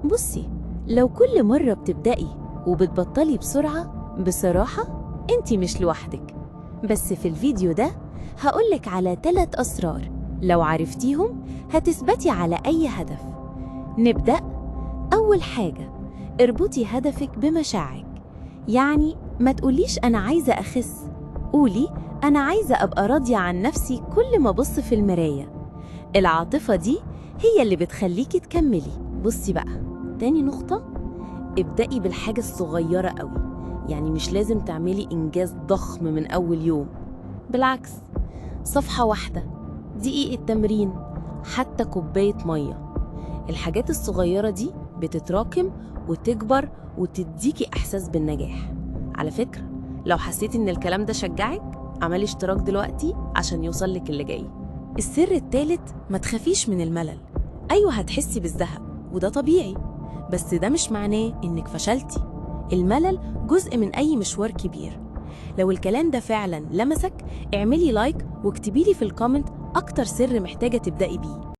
بصي، لو كل مرة بتبدأي وبتبطلي بسرعة، بصراحة انتي مش لوحدك. بس في الفيديو ده هقولك على 3 أسرار لو عرفتيهم هتثبتي على أي هدف. نبدأ. أول حاجة، اربطي هدفك بمشاعرك. يعني ما تقوليش أنا عايزة أخس، قولي أنا عايزة أبقى راضية عن نفسي كل ما أبص في المراية. العاطفة دي هي اللي بتخليكي تكملي. بصي بقى، تاني نقطة، ابدأي بالحاجة الصغيرة قوي. يعني مش لازم تعملي إنجاز ضخم من أول يوم، بالعكس، صفحة واحدة، دقيقة تمرين، حتى كوباية مية. الحاجات الصغيرة دي بتتراكم وتكبر وتديكي إحساس بالنجاح. على فكرة، لو حسيتي إن الكلام ده شجعك، اعملي اشتراك دلوقتي عشان يوصلك اللي جاي. السر الثالث، ما تخافيش من الملل. أيوة هتحسي بالزهق وده طبيعي، بس ده مش معناه إنك فشلتي. الملل جزء من أي مشوار كبير. لو الكلام ده فعلا لمسك، اعملي like واكتبيلي في ال comment أكتر سر محتاجة تبدأي بيه.